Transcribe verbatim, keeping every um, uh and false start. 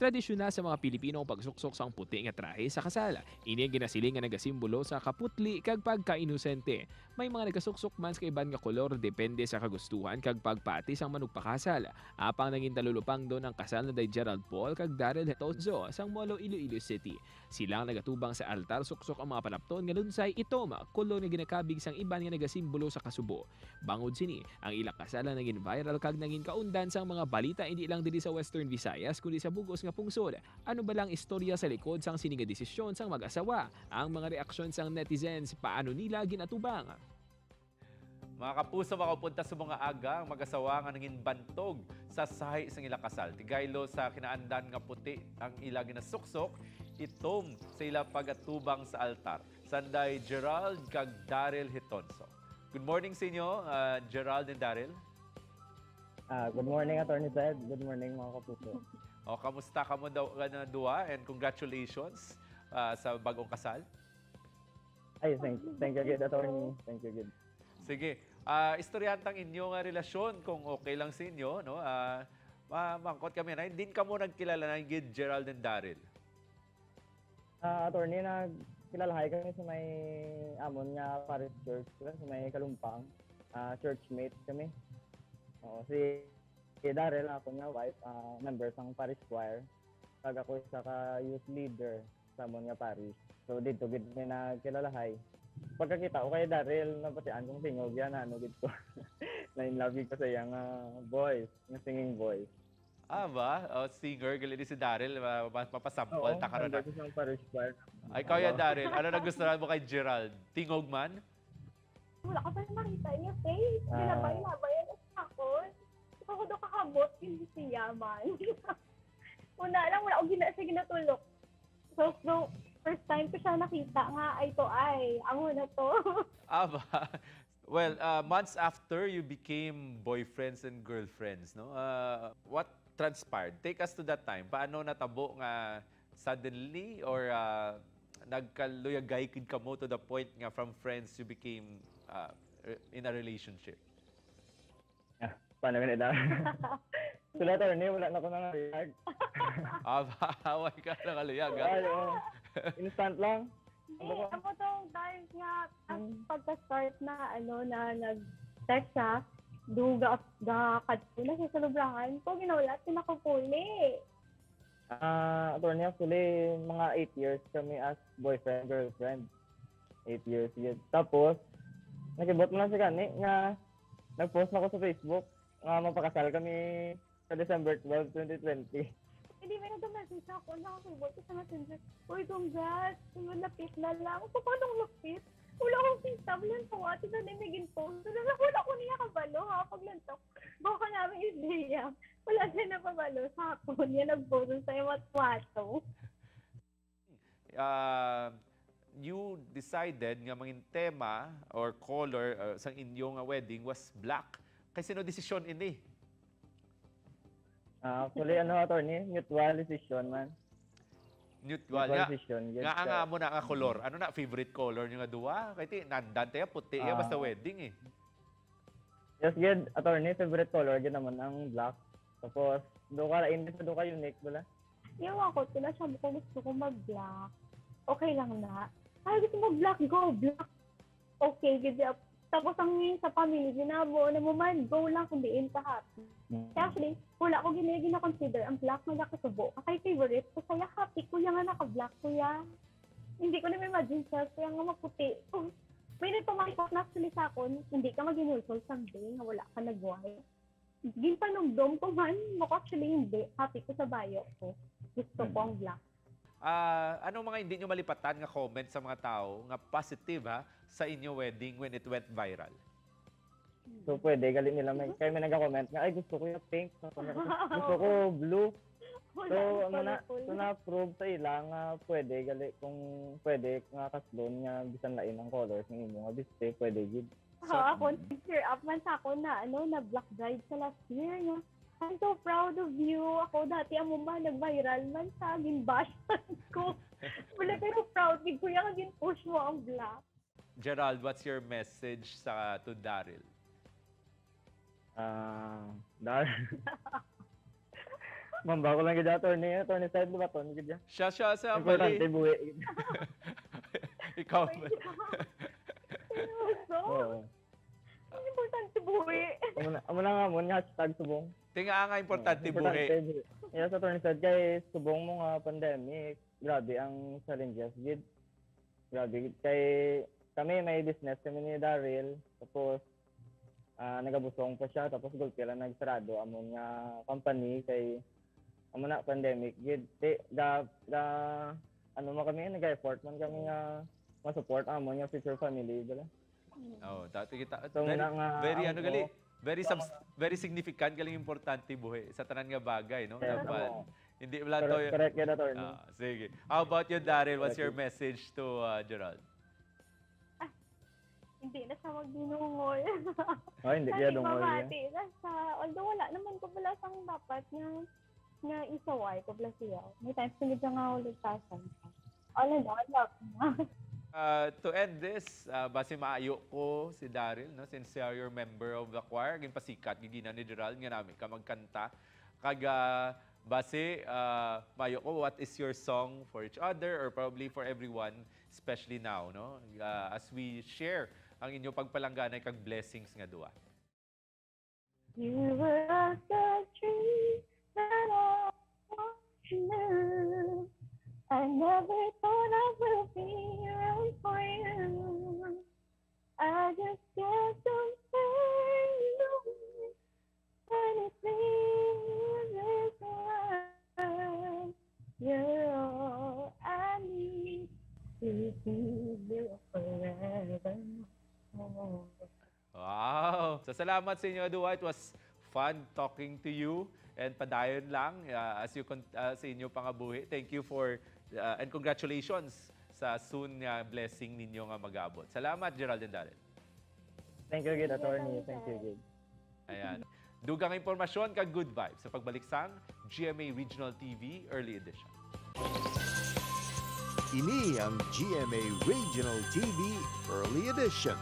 Tradisyonal sa mga Pilipino ang pagsuksok sang puti nga trahe sa kasal. Ini ang ginasiling nga nagasimbolo sa kaputli kag pagkainosente. May mga nagasuksok man sa iban nga kolor, depende sa kagustuhan kag pagpati sang manugpakasal. Apang nangin talulupangdon ang kasal na day Gerald Paul kag Daryl Hetozo sang Molo, Iloilo City. Sila ang nagatubang sa altar, suksok ang mga panapton nga lunsay, itom, kolor nga ginakabig sang iban nga nagasimbolo sa kasubo. Bangod sini, ang ila kasal nangin viral kag nangin kaundan sang mga balita, indi lang diri sa Western Visayas, kundi sa bug-os nga pungsod. Ano bala ang istorya sa likod sang sini nga desisyon sang mag-asawa? Ang mga reaksyon sang netizens, paano nila ginatubang? Mga kapuso, makaupunta sa mga aga ang mag-asawa nga nangin bantog sa sahi sang ila kasal. Tigaylo sa kinaandan nga puti ang ila ginasuksok, itom sa ila pagatubang sa altar. Sanday Gerald kag Daryl Hitonso. Good morning sa inyo, ah, Gerald and Daryl. Ah, good morning, Attorney Ted. Good morning, mga kapuso. O, kamusta kamo daw, ano, duha? And congratulations, ah, sa bagong kasal. Ay, thank, thank you, good, Attorney. Thank you, good. Sige. Ah, istoryahan tang inyo nga relasyon, kung okay lang sa inyo, no? Ah, ma-, mangkot kami na, din kamo nagkilala na gid, Gerald and Daryl? Ah, attorney, nagkilalahay kami sa may amon nga parish church, sa may Kalumpang. Ah, churchmate kami. Oo, si, si Daryl, ako nga wife, ah, member sang parish choir. Kag ako isa ka youth leader sa amon nga parish. So, dito gid mi nagkilalahay. Pagkakita ko kay Daryl, nabatian kong tingog yan, ano gid ko. Na-in love gid ko sa iyang, ah, voice, nga singing voice. Ah, ba? Oh, singer, gali ni si Daryl, ma-, ma-, mapasample Oo, ta karon member na. Ko sa parish choir. Ay, ikaw yan, Daryl. Ano nagustuhan mo kay Gerald? Tingog man? Wala ka pa nakita niya face. Ah. Nilabay-labay ang akon. Ako daw kakabot yung siya man. Una lang, wala ko gina-, siya ginatulok. So, so, first time ko siya nakita nga, eye to eye. Amo na to. Ah, ba? Well, uh, months after you became boyfriends and girlfriends, no? Uh, what transpired? Take us to that time. Paano natabo nga suddenly or, uh, nagkaluyagay gid kamo to the point nga from friends you became, uh, re-, in a relationship? Ah, paano gani daw? Sila, attorney, wala na ko nangaluyag. Ah, ba? Wala ka nangaluyag, ah? Ay, oo. Instant lang. Hindi, ako tong time nga, as Hmm. pagka-start na, ano, na nag-text siya, do ga, ga, kadto na siya sa lubrahan ko, ginawala, pinakupuli. Ah, attorney, actually, mga eight years kami as boyfriend, girlfriend. Eight years yun. Tapos, nakibot mo lang siya gani nga nag-post na ko sa Facebook nga mapakasal kami sa December twelve, twenty twenty. Hindi, may nag-message sa ako, nakakibot ko sa Messenger. "Uy, congrats! Yung lapit na lang." Ako, "Paano lapit? Wala akong kita, wala akong tawati na may naging post." Wala, wala ko niya kabalo, ha, paglantok. Baka namin ideya. Wala siya napabalo sa ako. Niya nag-post sa iyo, matwato. Ah, you decided nga mangin tema or color, uh, sa inyo nga wedding was black. Kay sino desisyon ini? Ah, actually, ano, attorney, mutual decision man. Mutual. Mutual nga, decision, yes, nga, sir. Nga amo na nga color. Ano na favorite color niyo nga duha? Kay ti nandan tayo puti ya, ah, basta wedding eh. Yes, gid, attorney, favorite color gid naman ang black. Tapos, do ka lain, sa do ka unique, wala? Yawa ko, tila siya ko gusto ko mag-black. Okay lang na. Ay, gusto mo black, go black. Okay, gid ya. Tapos ang sa family, ginabo na mo man, go lang kung diin ka happy. Mm. Kaya actually, wala ko gina-, gina-consider ang black nga gakasubo. Kay favorite ko, kaya happy ko yan nga naka-black ko yan. Hindi ko na ma-imagine self ko yan nga maputi. May nagpamangkot na actually sa akon, hindi ka mag-inulsol someday nga wala ka nag-wife. Ginpanumdom ko man, mo ko actually hindi. Happy ko sa bayo ko. Gusto ko ang black. Ah, anong mga hindi nyo malipatan nga comment sa mga tao nga positive, ha, sa inyo wedding when it went viral? So, pwede, gali nila may, kaya may nag-comment nga, "Ay, gusto ko yung pink." Gusto ko blue. Wala. So, na ano na, colorful. So, na-prove sa ila nga pwede, gali kung pwede nga kaslon nga bisan lain ang colors ng imo nga biste, pwede gid. So, ha, ako, nag-cheer up man sa ako na, ano, na black bride sa last year, nga, "I'm so proud of you." Ako, dati, amo man, nag-viral man sa, gin-bash ko. Wala, pero proud gid ko yan, gin-push mo ang black. Gerald, what's your message sa, to Daryl? Ah, Dar-, Mamba ko lang gid, attorney. Attorney side, di ba, attorney gid yan? Siya, siya, sa Importante mali. Buhi. Ikaw. Seryoso? Oo. Ang importante buhi. Amo na, amo na nga mo, nga hashtag subong. Tinga nga importante Importante buhi. Buhi. Yes, attorney side, kay subong mo nga pandemic, grabe ang challenges gid. Grabe gid. Kay kami may business kami ni Daryl, tapos ah, nagabusong pa siya, tapos gulpi lang nagsarado amon nga company kay amo na pandemic gid. Di ga, ga ano mo kami, nag-effort man kami nga ma-support amon nga future family dala. Oh, dati kita So, very, muna nga, very ano ang- gali, very subs- very significant galing importante buhi sa tanan nga bagay, no? Yes, Dapat. oo. Hindi wala to. Correct, correct gid, attorney. Ah, sige. How about you, Daryl? What's your Correct. Message to uh, Gerald? Hindi na siya magdinungol. Oh, hindi Sa kaya dungol niya. Mabati na siya. Although wala naman ko pala sang dapat nga, nga isaway ko pala siya. May times na gid nga ulitasan siya. All in all, love na. Uh, to end this, uh, basi maayo ko si Daryl, no, since uh, you're member of the choir, ginpasikat gigina ni Gerald nga nami ka magkanta. Kag uh, basi uh, maayo ko, what is your song for each other or probably for everyone, especially now, no? Uh, as we share ang inyong pagpalangganay kag blessings nga duwa. You were the dream that I always knew. I never thought I would be right for you. I just can't compare you. Anything in this world, you're all I need. Please be there forevermore. Wow! So, salamat sa inyo, duha. It was fun talking to you. And padayon lang uh, as you con- uh, sa inyo pangabuhi. Thank you for uh, and congratulations sa soon nga blessing ninyo nga mag-abot. Salamat, Gerald and Daryl. Thank you, gid, attorney. Thank you, gid. Ayan. Dugang impormasyon kag good vibes sa pagbalik sang G M A Regional T V Early Edition. Ini ang G M A Regional T V Early Edition.